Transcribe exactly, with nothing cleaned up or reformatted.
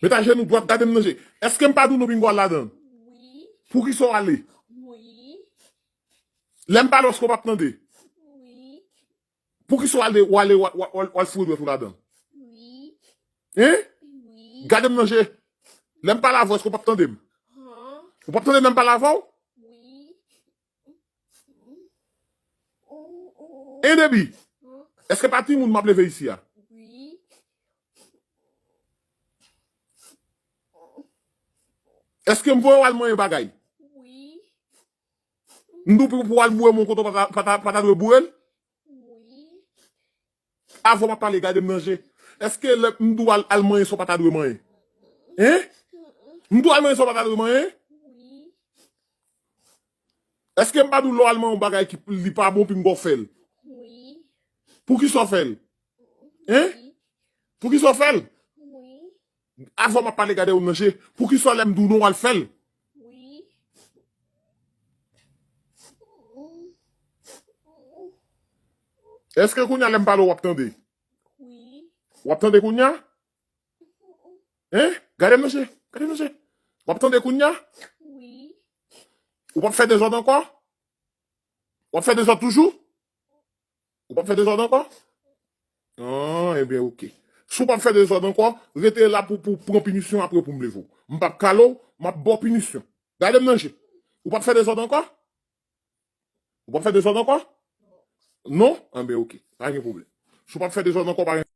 Met ajenou dwat, gade m nan je. Èske m pa di w non, pinga w al ladan l? Wi. Poukisa w ale? Wi. Lè m pale w, èske w p ap tande? Wi. Poukisa w ale, w ale, w, w, w, w al foure dwèt ou ladan l? Wi. Hein? Wi. Gade m nan je. Lè m pale avè w, èske w p ap tande m? Han? Ou p ap tande m lè m pale avè w? Wi. Hein, Debi? Han? Èske pa timoun m ap leve isi a? Wi. Èske m voye w al manyen bagay? Wi. M di w pou, pou w al boure moun kote w pa ta, pa ta, pa ta dwe boure l? Wi. Avan m ap pale, gade m nan je. Èske lè m di w al, al manyen sa w pa ta dwe manyen? Hein? M di w al manyen sa w pa ta dwe manyen? Wi. Èske m pa di w lè w al manyen yon bagay ki li pa bon, pinga w fè l? Wi. Poukisa w fè l? Hein? Wi. Poukisa w fè l? Wi. Avan m ap pale, gade w nan je. Poukisa lè m di w non, w al fè l? Wi. Èske kounye a lè m pale w, w ap tande? Wi. W ap tande kounye a? Hein? Gade m nan je. Gade m nan je. W ap tande kounye a? Wi. Ou p ap fè dezòd ankò? W ap fè dezòd toujou? Ou p ap fè dezòd ankò? Ah, ebyen, oke. Si w p ap fè dezòd ankò, rete la pou, pou pran pinisyon apre pou m leve w. M p ap kale w, m ap ba w pinisyon. Gade m nan je. Ou p ap fè dezòd ankò? Ou p ap fè dezòd ankò? Non? Anben, oke. Pa gen pwoblèm. Si w p ap fè dezòd ankò, pa gen